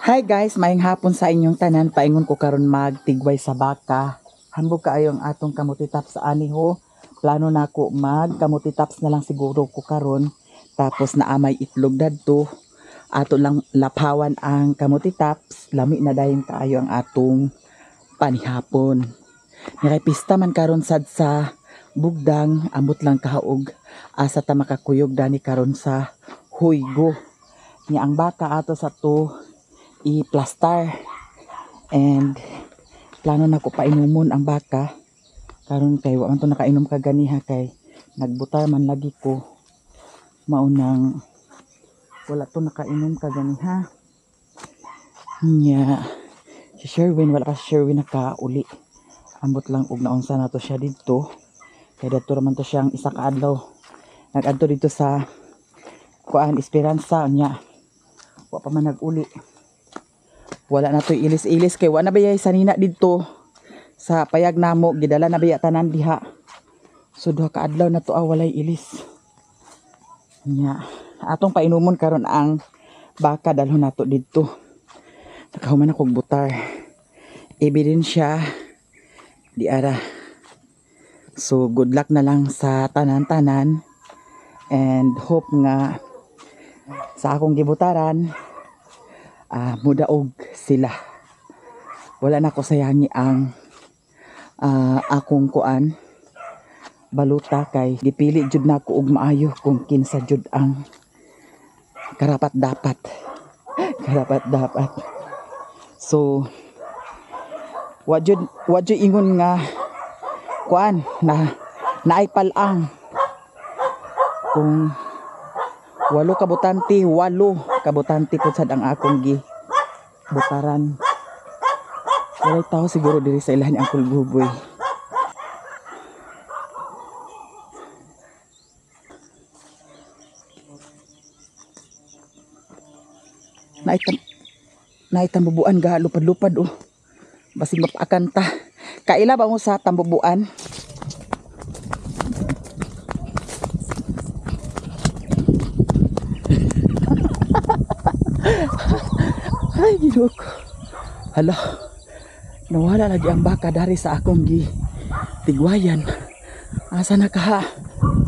Hi guys, maayong hapon sa inyong tanan. Paingon ko karon magtigway sa baka. Hambog kaayo ang atong kamuti tops ani ho. Plano nako mag kamuti tops na lang siguro ko karon. Tapos naamay itlog dadto. Ato lang laphawan ang kamuti tops. Lami na dayon kaayo ang atong panihapon. Nga kay pista man karon sad sa Bugdang, ambot lang kahaog asa ta makakuyog dani karon sa Huygo. Nya ang baka ato sa to i-plaster, and plano na ko painumon ang baka karon kay wa man to nakainom kaganiha kay nagbutar man lagi ko, maunang wala to nakainom kaganiha. Nya si Sherwin, wala pa si Sherwin nakauli, ambot lang og naunsa nato siya didto kay dadto ra man to siyang isa ka adlaw nag-adto dito sa kuan Esperanza. Nya wa pa man nag-uli, wala na to'y ilis-ilis kay wala na bayay sanina didto sa payag namo, gidala na baya tanan diha. So duha ka adlaw na to walay ilis. Nya atong painumon karon ang baka, dalhon nato didto. Nakahuman akong butar, ebidensya di ara. So good luck na lang sa tanan-tanan, and hope nga sa akong gibutaran mudaog sila. Wala na ko sayangi ang akong kuan baluta kay gipili jud nako og maayo kung kinsa jud ang karapat dapat. Karapat dapat. So wa jud ingon nga kuan na naay pal-ang kung walo kabutante, walo kabutante pud sad ang akong gi butaran. Walay tao siguro diri sa ilahan ni Uncle Buboy. Naay tambubuan ga lupad-lupad oh. Basig mapaakan ta. Kaila ba mo sa tambubuan? Ay, Ginoo ko. Hala, nawala lagi ang baka dari sa akong gi tigwayan. Asa na ka?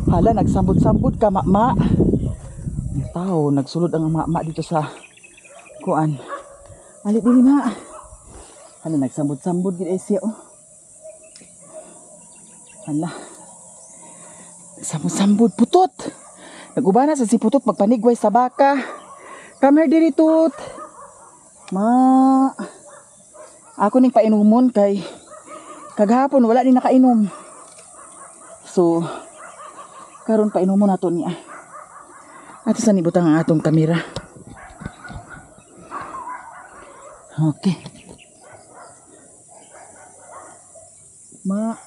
Hala, nagsambod-sambod ka, mama. Ang tao, nagsulod ang mama dito sa kuan. Ali dili ma. Hala, nagsambod-sambod gid ay siya oh. Hala. Sambod-sambod putot. Nagubana sa si putot magpanigway sa baka. Come here diri tut. Ma, ako ning painumon kay kagahapon wala ni nakainom. So karon painumon nato niya. Ato sa nibutang ang atong kamera. Okay. Ma,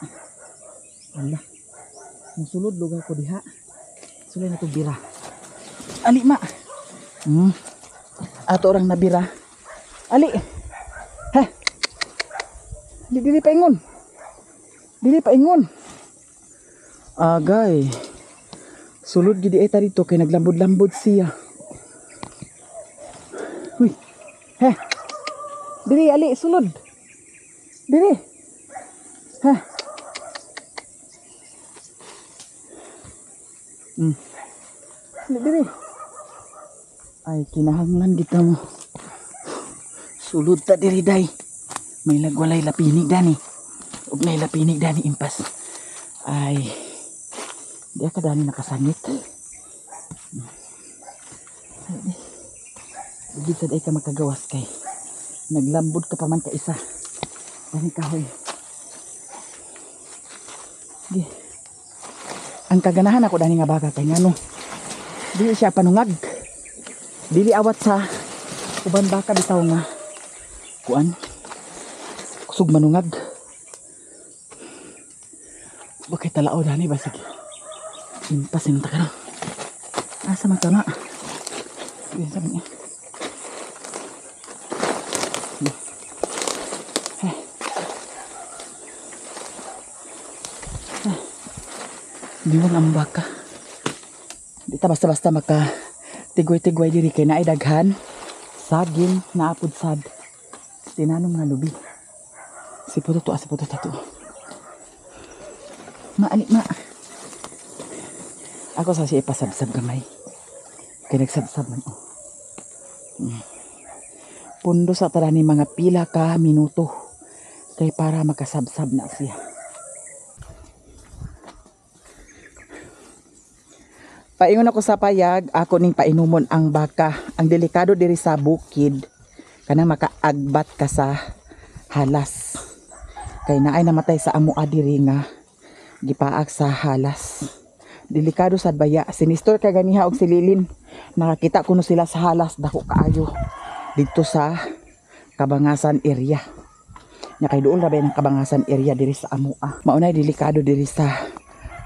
ala, musulod lugar ko diha. Sulay na to bira. Ali ma. Ato orang nabira. Ali. Ha. Dili paingon. Dili paingon. Agay. Sulod gid ay ta dito kay naglambod-lambod siya. Uy. Ha. Dili ali sulod. Dili. Ha. Dili dili. Ay kinahanglan gid mo. Sulod ta diri day. May lagwalay lapinig dani. Ug nay lapinig dani impas. Ay di ka dani nakasangit. Di sad ay ka makagawas kay naglambod ka pa man ka isa. Dani kahoy. Di. Ang kaganahan ako dani nga baka kay ngano. Dili siya panungag. Dili awat sa uban baka bitaw nga kuan kusog manungag. Bakit talao dani ba sige. Impas ta karon. Asa man tama? Di sa niya. Diwang ang baka. Di ta basta-basta maka tigway-tigway diri kay naay daghan. Saging naapod sad. Tinanong nga lubi. Si puto to, si puto tato. Maani ma. Ako sa siya ipasabsab gamay. Kay nagsabsab man oh. Pundo sa tara ni mga pila ka minuto kay para makasabsab na siya. Paingon ako sa payag, ako ning painumon ang baka. Ang delikado diri sa bukid, kanang makaagbat ka sa halas. Kay naay namatay sa amoa diri nga gipaak sa halas. Delikado sad baya. Sinistor ka ganiha og sililin. Nakakita kuno sila sa halas dako kaayo didto sa Kabangasan area. Nya kay duol ra ba ng Kabangasan area diri sa amoa. Maunay delikado diri sa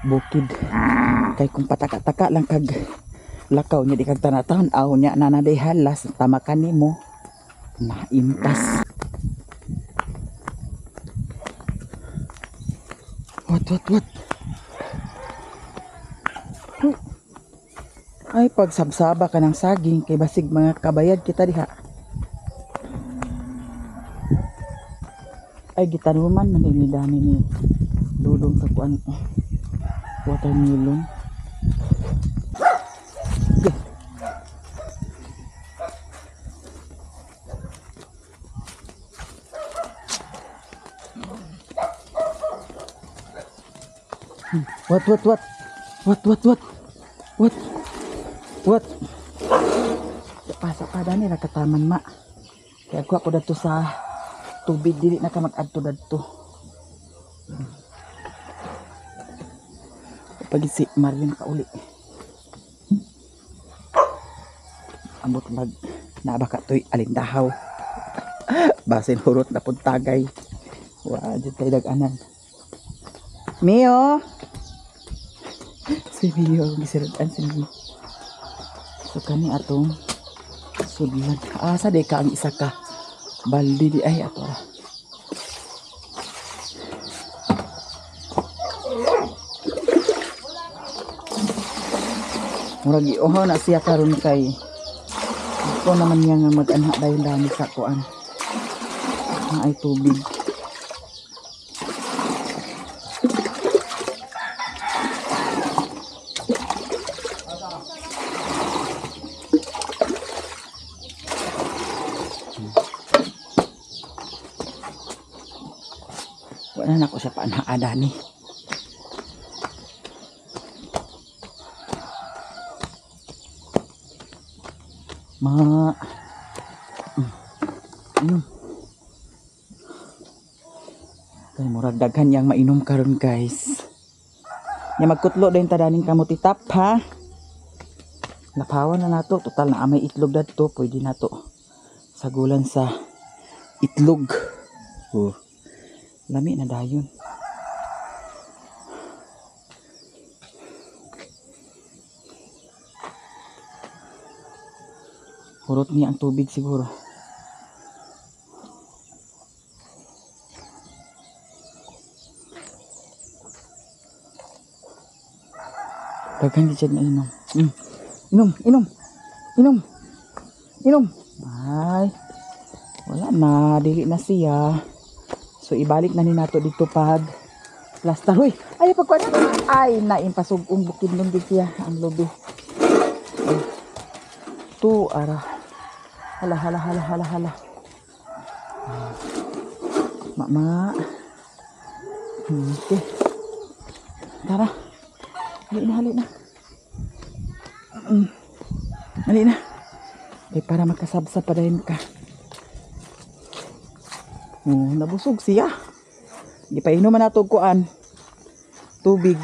bukid. Kay kung pataka-taka lang kag lakaw nya di kag tanatan-aw nya nanaday halas tama kanimo na impas. What what what? Ay pagsabsaba ka ng saging kay basig mga kabayad kita diha. Ay gitanuman man ni Dani ni Dudong sa kuan watermelon. What what what? What what what? What? What? Pasa pa dani ra kataman ma. Kaya ako ako dadto sa tubig dili na ka mag-adto dadto. Pag si Marvin kauli. Ambot mag naabaka toy alindahaw. Basin hurot na pud tagay. Wa jud kay dag-anan. Mio. Si Mio gisirudan si Mio. So kani atong sudlan. Asa di ka ang isa ka baldi di ay ato ra. Murag iuhaw na siya karon kay ito naman niya nga mag-anha dayon dami sa kuan. Naay tubig. Wala na ko siya paanhaada ni. Ma. Inom. Kay murag daghan yang mainom karon guys. Nya magkutlo din ta daning kamuti tap ha. Napawan na nato, total na may itlog dadto, pwede nato sagulan sa itlog. Oh. Lami na dayon. Hurot niya ang tubig siguro. Daghan gid siya na inom. Inom, inom. Inom. Inom. Ay. Wala na, dili na siya. So ibalik na ni nato dito pag plaster. Hoy, ay pagkuan na. Ay naimpasug-ong bukid nun gid siya ang lubi. Ay. Tu ara. Hala hala hala hala hala. Mama. Okay. Tara. Hali na, hali na. Hali na. Kay para makasabsab pa dayon ka. Oh, nabusog siya. Di pa inuman nato og kuan. Tubig.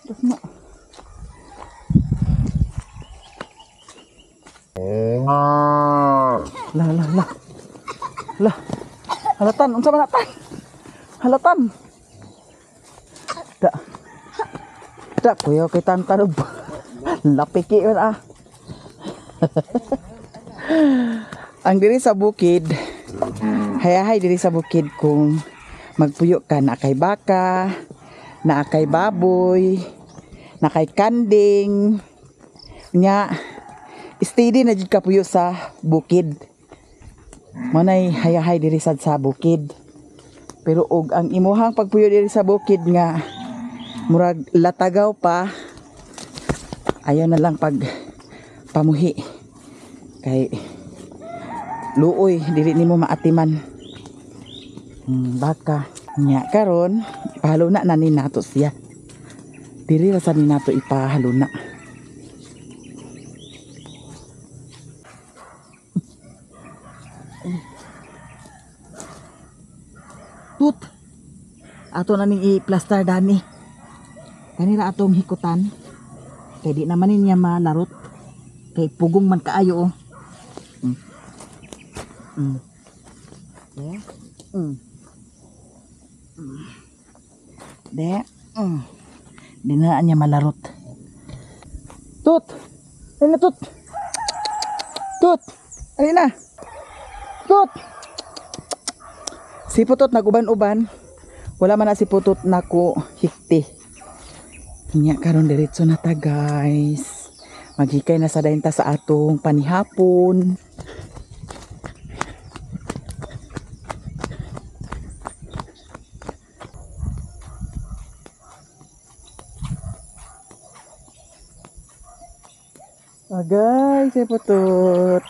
Tapos na. La la la. La. Halatan, unsa man tan? Halatan. Da. Da kuya kay tan tarob. Lapiki man ah. Ang diri sa bukid, hayahay diri sa bukid kung magpuyo ka na kay baka, na kay baboy, Nakay kanding. Nya steady na jud kapuyo sa bukid. Mao nay hayahay diri sad sa bukid. Pero og ang imuhang pagpuyo diri sa bukid nga murag latagaw pa, ayaw na lang pag pamuhi kay luoy dili nimo maatiman. Baka nya karon pahaluna na ni nato siya. Diri ra sa ni nato ipahaluna. Tut. Ato na ning i-plaster dani. Kanira atong hikutan. Kay di naman niya malarot. Kay pugong man kaayo oh. Yeah. De. Di na niya malarot. Tut. Alin na tut. Tut. Alin na. Tut. Si Putot naguban-uban. Wala man na si Putot nako hikti. Nya karon diretso na ta guys. Maghikay na sa dayon ta sa atong panihapon. Agay, si Putot.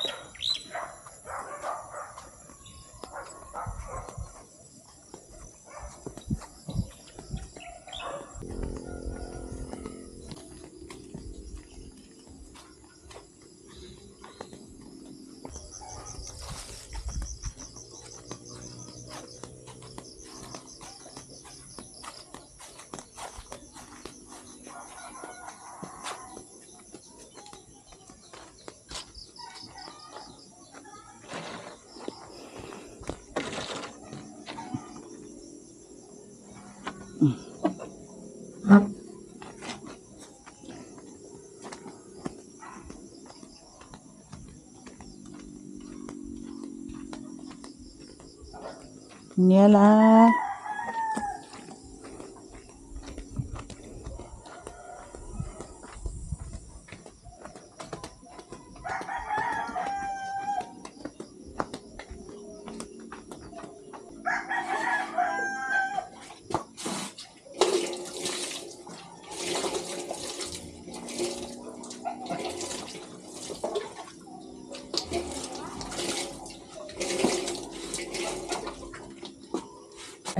Niala.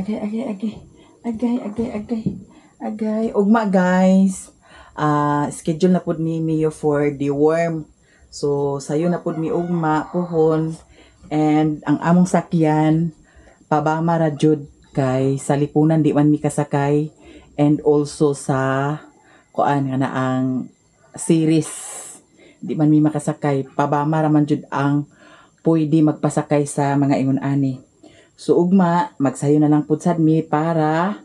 Agay, agay, agay. Agay, agay, agay. Agay. Ugma, guys. Schedule na pud ni Mio for the worm. So, sayo na pud mi ugma, puhon. And ang among sakyan, pabama ra jud kay sa lipunan di man mi kasakay. And also sa, kuan nga na ang series. Di man mi makasakay. Pabama ra man jud ang pwede magpasakay sa mga ingon ani. So ugma, magsayo na lang pud sad mi para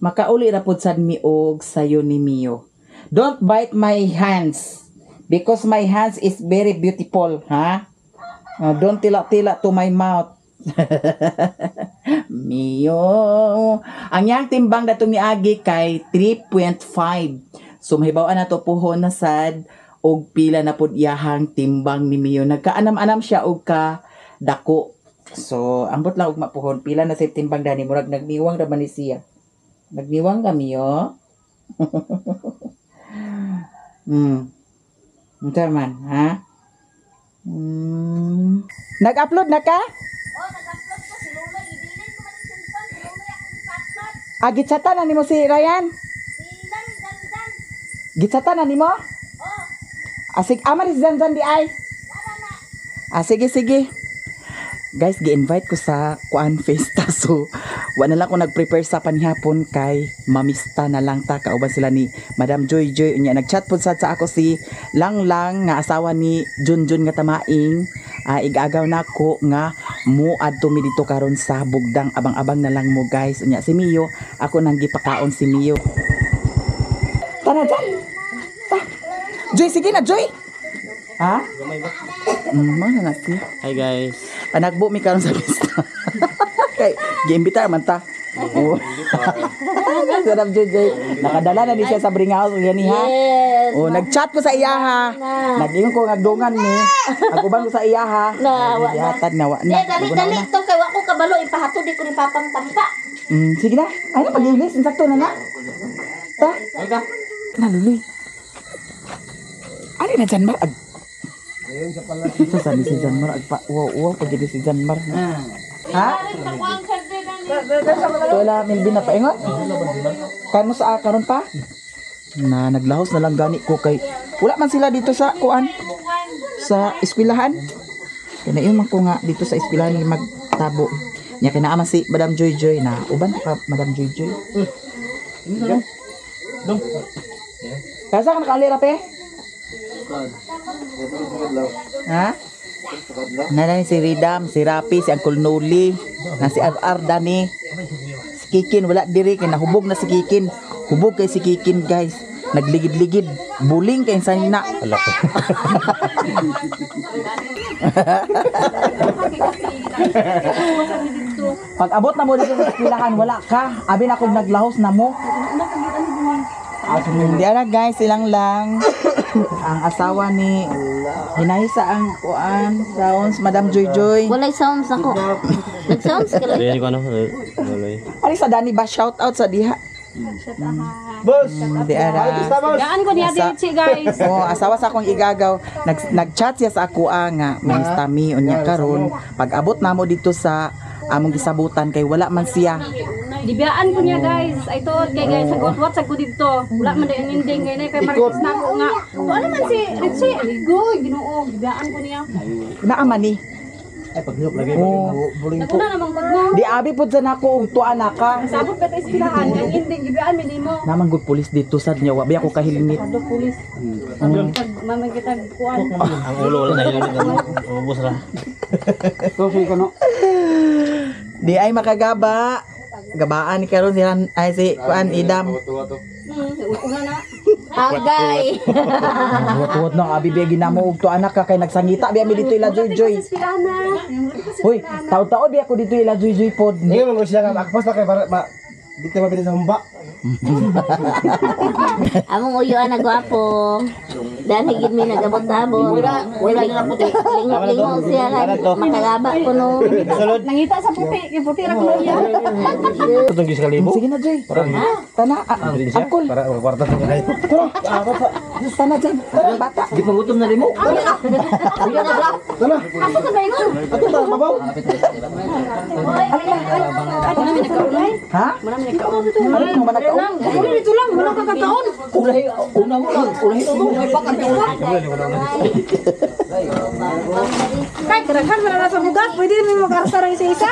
makauli ra pud sad mi og sayo ni Mio. Don't bite my hands because my hands is very beautiful, ha? Don't tila-tila to my mouth. Mio. Ang yang timbang datong niagi kay 3.5. So mahibaw-an na to puhon na sad og pila na pud iyahang timbang ni Mio. Nagkaanam-anam siya og ka dako. So, ambot lang og mapuhon. Pila na sa timbang dani. Murag nagniwang ra man ni siya. Nagniwang ka, Mio? Unsa man, ha? Nag-upload na ka? Oh, nag-upload ko si Lolo. I-delete ko man yung cellphone. Si Lolo akong i-upload. Ah, gitsata na nimo si Ryan? Si Dan, Dan, Dan. Gitsata na nimo? Oh. Ah, sige, ama ni si Zanzan di ay. Wala na. Ah, sige, sige. Guys, gi-invite ko sa kuan festa. So, wala na lang ko nag-prepare sa panihapon kay mamista na lang ta. Kauban sila ni Madam Joy Joy. Unya, nag-chat po sad sa ako si Lang Lang nga asawa ni Junjun nga tamaing. Igagaw na ko nga mo adto mi dito karon sa Bugdang. Abang-abang na lang mo guys. Unya, si Mio, ako nang gipakaon si Mio. Tara dyan. Ta. Joy, sige na Joy. Ha? Mo na siya. Hi guys. Panagbo mi karon sa pista. Kay giimbita man ta. Oh. Madam Joy Joy, nakadala na ni siya sa Bringaos yan ha. Yes. Oh, nag-chat ko sa iya ha. Nag-ingon ko ngagdungan ni. Ang ko sa iya ha. Na, wa na. Gihatag na wa Di, na. dali dali to kay wa ko kabalo ipahatod di ko ni papang tampa. Sige na. Ay na pag-ilis, insakto na na. Ta. Naluloy. Ali na Janmar ag. Sa sabi si Janmar ag pa wow wow pag si Janmar. Ha? Wala Melvin na paingon. Kano sa karon pa? Na naglahos na lang gani ko kay wala man sila dito sa kuan sa eskwelahan. Kaya yun man ko nga dito sa eskwelahan ni magtabo. Nya kinaaman si Madam Joy Joy na uban pa Madam Joy Joy. Dong. Kaya sa ka nakaali rape? Ha? Nanay si Ridam, si Rapi, si Uncle Noli, na si RR Dani. Si Kikin wala diri kay nahubog na si Kikin. Hubog kay si Kikin guys. Nagligid-ligid, buling kay sa na. Alak. Pag abot na mo dito sa eskwelahan, wala ka. Abi na kung naglahos na mo. Hindi ara guys, silang lang. Ang asawa ni hinahisa ang kuan sounds Madam Joy Joy. Walay sounds ako. Nag-sounds ka lang. Ayan ko ano. Walay. Ari sa Dani ba shout out sa diha. Boss. Di ara. Gaan ko niya dito guys. Oh, asawa sa akong igagaw. Nag-chat siya sa ako nga may stami unya karon. Pag abot namo dito sa among gisabutan kay wala man siya. Dibiyaan ko niya guys. Ay tuod kay guys sa what sa ko didto. Wala man day ang ending kay nay kay marites na ako nga. Tuo naman si Richie. Goy, Ginoo, dibiyaan ko niya. Naa man ni. Ay paghilok lagi. Oh. Naguna namang pagmo. Di abi pud sa nako og tuan na ka. Sabot ka ta ispilahan ang ending gibiyaan mi nimo. Naman good police dito sad niya wa ba ako kahilmit. Kado pulis. Pag mamagitag kuan. Ang ulo wala na hilok. Ubos ra. Di ay makagaba. Gabaan ni karon si ay si kuan Idam. Una na. Agay. Tuwot na abi biya ginamo og tuan ka kay nagsangita biya mi dito ila Joy Joy. Ispilahan na. Hoy, taud-taod biya ko dito ila Joy Joy pod. Hindi mo siya nga akpas na kay para ma dito mabili sa humba. Among uyuan na gwapo. Dan higit mi nagabot-abot. Wala na puti. Lingo-lingo siya kan. Makalaba ko no. Nangita sa puti, kay puti ra kuno iya. Itong gis kalibo. Sige na Joy. Tana, angkol. Para kwarta sa kayo. Tana dyan. Tara bata. Di pangutom na limo. Tara. Ako sa baingon. Ato ta mabaw. Wala mi nagkaon. Ha? Wala mi nagkaon. Ano nang managkaon? Wala dito lang, wala ka kakaon. Ulahi una mo lang. Ulahi mo. Kay karaghan man na sa bugas, pwede rin makarta ra isa-isa.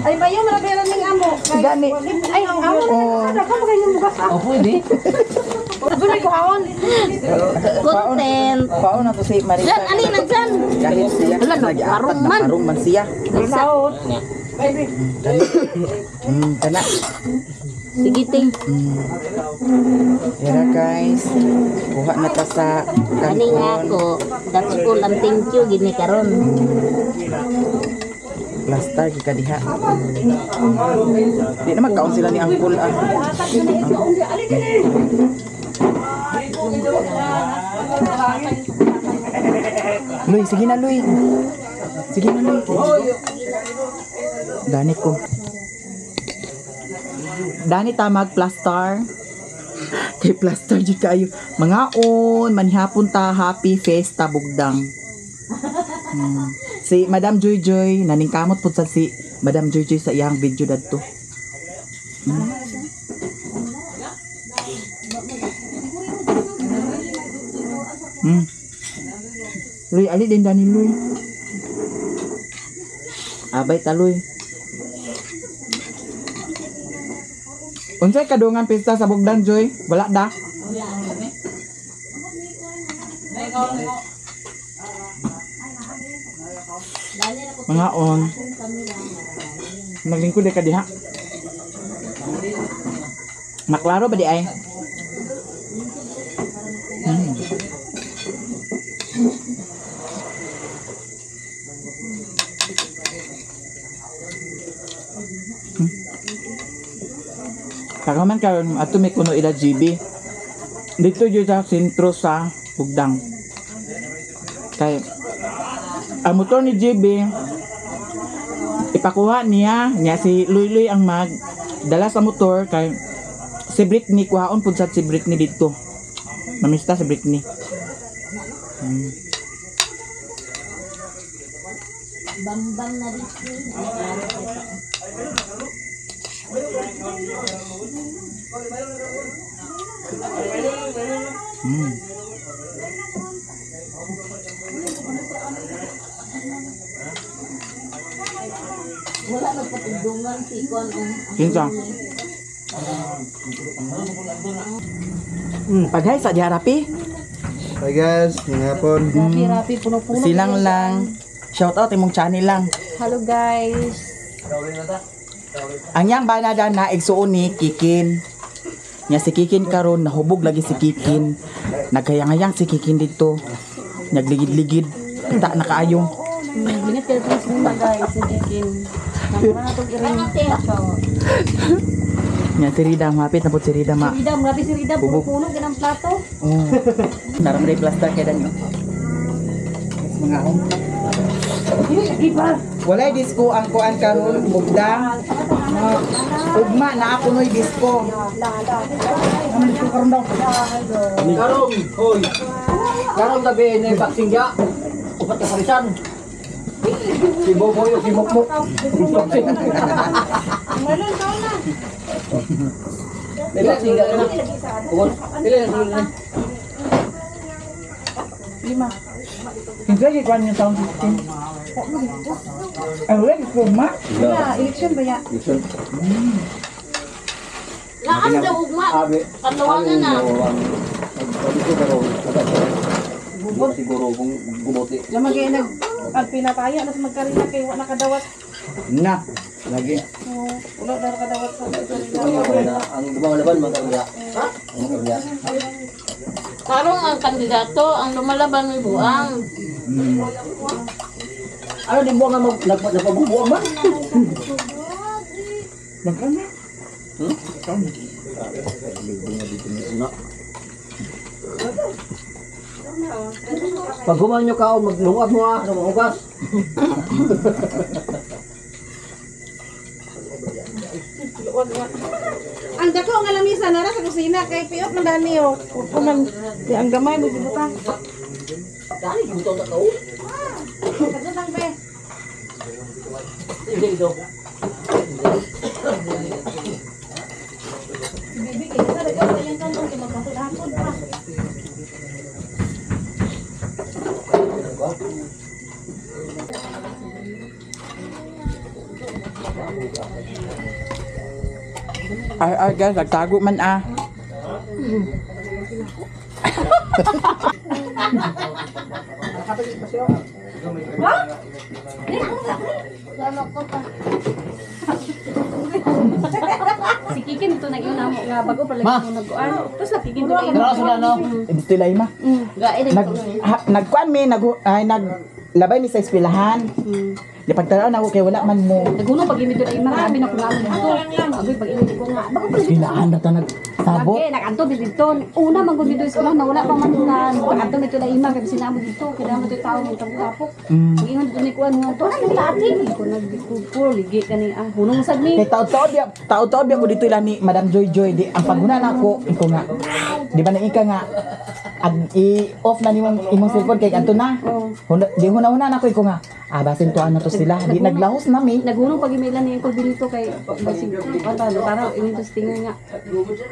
Ay bayo man ra ning amo. Gani. Ay amo na daghan man kay bugas ah. Oh, pwede. Doon may kuhaon. Content. Paon na to si Marisa. Jan, ali na dyan. Kahit siya. Wala, Nag-apat nakarong na man. karong man siya. Tana. Sige, ting. Tara guys. Kuha na ta sa Ani nga kanon. ako. That's all ang thank you gini karon. Plaster gika diha. Di na magkaon sila ni Angkol ah. Luy, sige na Luy. Sige na Luy. Dani ko. Dani ta mag plaster. Kay plaster jud kayo. Mangaon, manihapon ta happy festa bugdang. Si Madam Joy Joy naningkamot pud sa si Madam Joy Joy sa iyang video dadto. Luy, ali din dani Luy. Abay ta Luy. Unsay kadungan pista sa Bugdan Joy? Wala da. Mga on. Naglingkod di ka diha. Maklaro ba di ay? Pagkaman karon ato may kuno ila GB. Dito jud sa sentro sa Bugdang. Kay ang motor ni GB ipakuha niya niya si Luy-Luy ang mag dala sa motor kay si Britney kuhaon pud sad si Britney dito. Mamista si Britney. Bambang na rin. Wala nagpatugdungan si Kon. Kinsa? Paghay sa diharapi. Hi guys, ngayong hapon. Rapi rapi puno-puno. Silang lang. Shout out imong channel lang. Hello guys. Ang yang banada na igsuon ni Kikin. Nya si Kikin karon nahubog lagi si Kikin. Nagkayangayang si Kikin dito. Nagligid-ligid. Kita na kaayong. Bingat kayo itong sinima guys, si Kikin. Namara na itong iring. Nya si Rida, mapit na po si Rida ma. Si Rida, grabe si Rida, Hubog. puno-puno ganang plato. Oh. Naram rin plaster kay danyo. Mga home. Walay disco ang kuan karon bugdang. Ugma na ako noy disco. Ano disco karon daw? Karong, hoy. Karong gabi na boxing ya. Upat ka parisan. Si Boboy o si Mokmok. Boxing. May boxing ka na. Ugol. Pila na sulod na. Kinsa gyud kuan yung sound system? Ay, wala disco ma. Election ba ya? Laan daw ugma. Abi. Kalawangan na. Siguro kung gumote. Lamang kayo nag pagpinataya nas magkarina kay wa nakadawat. Na, lagi. Oh, wala na nakadawat sa Ang lumalaban magkarya. Ha? Ang magkarya. Karong ang kandidato, ang lumalaban may buang. Ano di buang nga mag nagpabubuang man? Magkano? Hmm? Pag human nyo kao, maglungap mo ah, sa mga hugas. Ang dako nga lamisa nara sa kusina kay piot man dani oh. Upo man di ang gamay mo gibutang. Dali, butang na kao. Kagutang be. Hindi ito. Si Bibi kay sa daga sa iyang kantong kay magkatod-hatod pa. Ay, ay guys, nagtago man ah. Si Kikin ito nag iuna mo nga bago pa lagi mo nagkuan. Tapos na Kikin to kay no? Dito lay ma. Gae Nag ha, nagkuan mi nag ay nag labay mi sa eskwelahan. Di pagtanaw na ako kay wala man mo. Naguno pag imito na ima grabe na kunano dito. Agoy pag imito ko nga bago pa lagi. Eskwelahan na ta nagsabot. Lagi naganto dito. Una man gud dito eskwelahan na wala pa man na naganto dito na ima kay bisin amo dito kay damo dito tao mong tapok. Ang ingon dito ni kuan nga to na nila ate ko nagkupol ligi kani ah hunong sad ni. Kay taod-taod biya, taod-taod biya ko dito ila ni Madam Joy Joy di ang paghuna na ako iko nga. Di ba na ika nga ag i-off na nimong imong cellphone kay adto na. Huna, di huna-huna na ako iko nga. Ah, basin tuan na to sila. Di naglahos na mi. Naghunong pag imailan ni Uncle Benito kay basig kuan ba para ingon to tingin nga.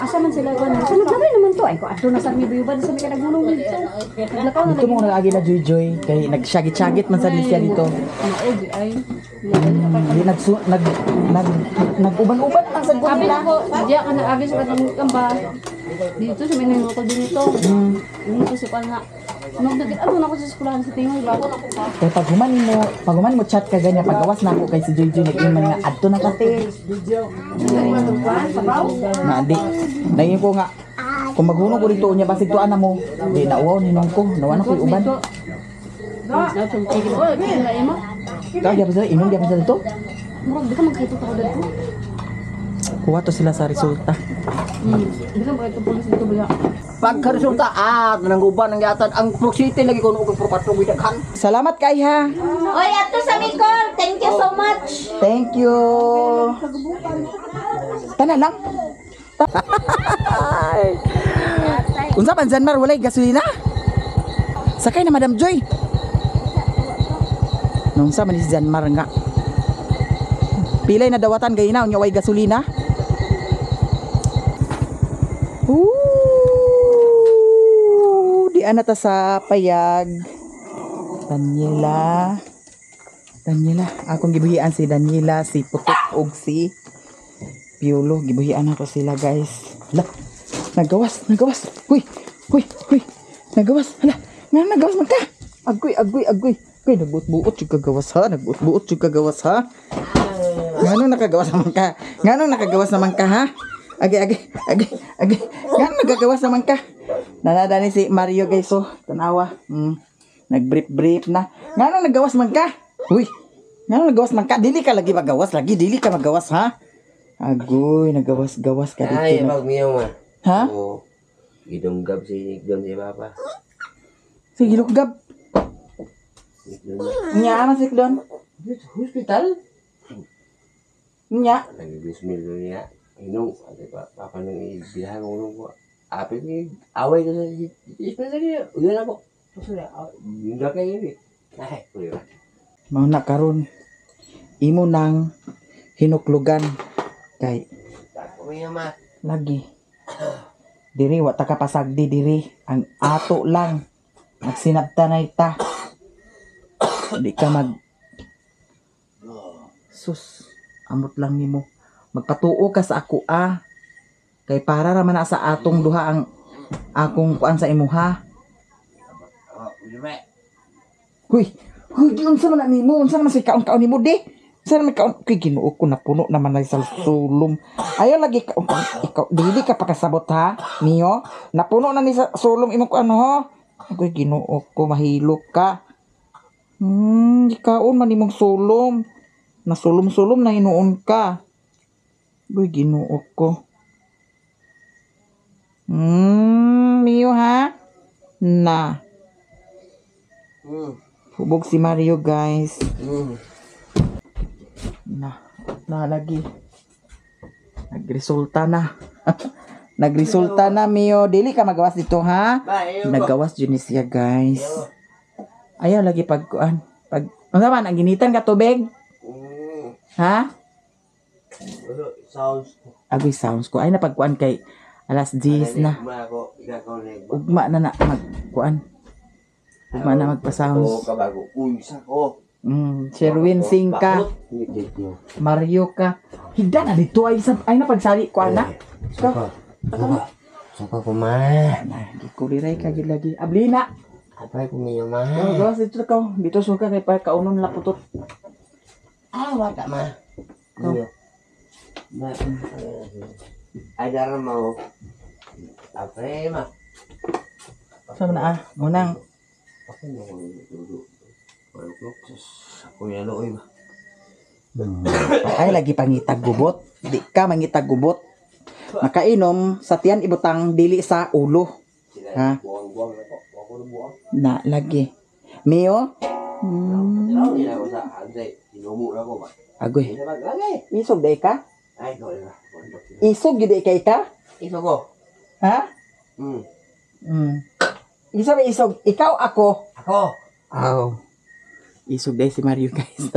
Asa man sila kuan? Sa naglabay naman to ay ko adto na sa mi bayuban sa mi ka naghunong dito. Naglakaw na Dito mo nag-agi na Joy Joy kay nagsyagit-syagit man sa siya dito. Naog ay. Di nagsu nag nag nag-uban-uban lang sa Sabi nila. na ko, diya ka na agi sa katong kamba. Dito sa may Uncle Benito. Ingon to si kuan nga. Nung nagit ano na ako sa eskwelahan sa tingog ba? Kay pag human mo, pag human mo chat ka ganyan, pagawas na ako kay si Joy Joy nag-iman nga adto na kate. Na di naingon ko nga kung maghunong ko dito unya basig tuan na mo. Di nauwaw ninong ko, nawa na ko uban. Oh, Tao gyapon sila, inom gyapon sila dito. Murag di ka magkito tao dito. Kuha to sila sa resulta. Bisa mo ito pulis dito ba? Pagka-resulta, nangguban ang yatan. Ang City lagi ko nung purpatro daghan. Salamat kay ha. Oy, ato sa Bicol. Thank you so much. Thank you. Tana lang. Unsa man Zanmar walay gasolina? Sakay na Madam Joy. Nung sa man si Zanmar nga. Pilay na dawatan gayina unya way gasolina. Ooh, di ana ta sa payag. Daniela. Daniela, akong gibuhian si Daniela, si Putok ug si Piolo. Gibuhian ako sila, guys. Hala, nagawas, nagawas. Huy, huy, huy. Nagawas. Hala, nga nagawas man ka. Agoy, agoy, agoy. Uy, nagbuot-buot yung kagawas ha. Nagbuot-buot yung kagawas ha. Ngano nakagawas naman ka? Ngano nakagawas naman ka ha? Agay, agay, agay, agay. Ngano nagagawas naman ka? Nanada ni si Mario guys oh. Tanawa. Nag-brief-brief na. Ngano nagawas man ka? Uy. Ngano nagawas man ka? Dili ka lagi magawas lagi. Dili ka magawas ha? Agoy, nagawas-gawas ka dito. Ay, magmiyaw ma. Ha? Oo. Gidunggab si Don si Papa. Sige, lukgab. Nya, masik doon. Hospital? Nya. Nag-bismil doon niya. Inong, ate pa, papa nang ibilahan ko nung ko. Apit ni, away ko sa ismail lagi. Uyan ako. Yun na kayo eh. Ay, kuya. Mao na karon imo nang hinuklugan kay Kuya ma. lagi diri wa ta kapasagdi diri ang ato lang magsinabtanay ta di ka mag sus amot lang nimo magpatuo ka sa ako ah kay para ra man na sa atong duha ang akong kuan sa imuha. Oh, kuya ma. Huy, huy, di unsa man na nimo? Unsa naman si kaon-kaon nimo di? Unsa naman kaon? Kay Ginoo ko napuno naman na sa sulom. Ayaw lagi kaon kaon ikaw dili ka pakasabot ha, Mio. Napuno na ni sa sulom imong kuan ho. Agoy Ginoo ko mahilok ka. Di kaon man imong sulom. Nasulom-sulom na hinuon ka. Agoy Ginoo ko. Mio ha? Na. Hubog si Mario, guys. Na, na lagi. Nagresulta na. Nagresulta na, Mio. Dili ka magawas dito, ha? Nagawas jud ni siya, guys. Ayaw lagi pagkuan. Pag unsa man ang ginitan ka tubig? Ha? Sounds. Agoy sounds ko. Ay napagkuan kay alas 10 na. Ugma ako. Ikaw na. Ugma na na magkuan. Ugma na Oo, magpa-sounds. kabago. Uy, sako. Sherwin Singh ka. Mario ka. Higda na dito ay sa ay napagsali ko ana. Suka. Suka. Suka ko ma. Na, gikuliray ka gid lagi. Ablina. Apay ko miyo ma. Oh, gawas dito ka. Dito suka kay pa kaunon la putot. Ah, wata ma. Miyo. Ma. Ay, dara mo. Apay ma. Sama na ah. Munang Ako mo ko dudu. Ako yan looy ba. Ay lagi pangitag gubot. Di ka mangitag gubot. Makainom sa tiyan ibutang dili sa ulo. Ha? Buang-buang na ko. Buang ko na buang. Na lagi. Mio? Tanaw nila ako sa ansay. Inumo na ko ba. Agoy. Hindi naman lagi. Isog day ka? Ay, ko na. Isog gyud kay ka? Iso ko. Ha? Isa ba isog? Ikaw ako. Ako. Aw. Isog day si Mario guys.